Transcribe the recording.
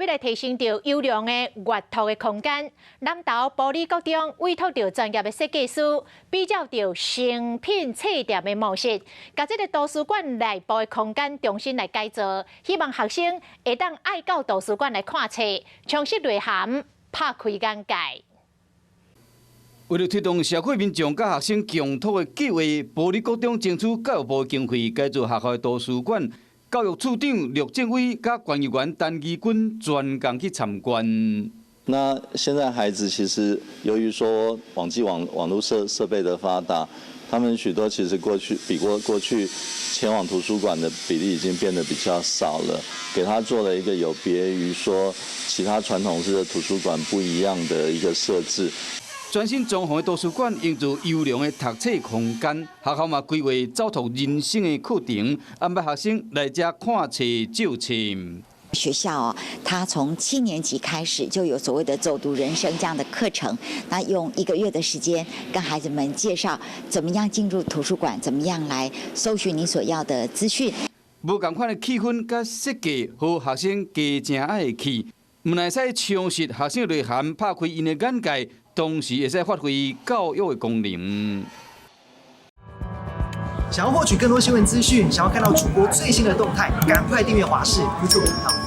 欲來提升著優良的閱讀的空間，南投埔里國中委託著專業的設計師，比照著誠品冊店的模式，共這个圖書館內部的空間重新來改造，希望學生會當愛到圖書館來看冊，充實內涵，拍開眼界。為著推動社會民眾佮學生共讀的計劃，埔里國中爭取教育部經費改造學校的圖書館。教育處長陸政偉佮縣議員陳儀君專工去參觀。那現在孩子其實由於說網際網路設備的發達，他們許多其實過去比過去前往圖書館的比例已經變得比較少了。給他做了一個有別於說其他傳統式的圖書館不一樣的一個設置。全新裝潢的圖書館營造優良的讀冊空間，學校嘛規劃走讀人生的課程，安排學生來遮看冊借冊。學校哦，他從7年級開始就有所謂的走讀人生這樣的課程，那用一個月的時間跟孩子們介紹怎麼樣進入圖書館，怎麼樣來搜尋你所要的資訊。無仝款的氣氛佮設計，予學生加誠愛去，毋但會使充實學生內涵，拍開𪜶的眼界。同時會使發揮教育的功能。想要獲取更多新聞資訊，想要看到主播最新的動態，趕快訂閱華視 YouTube 頻道。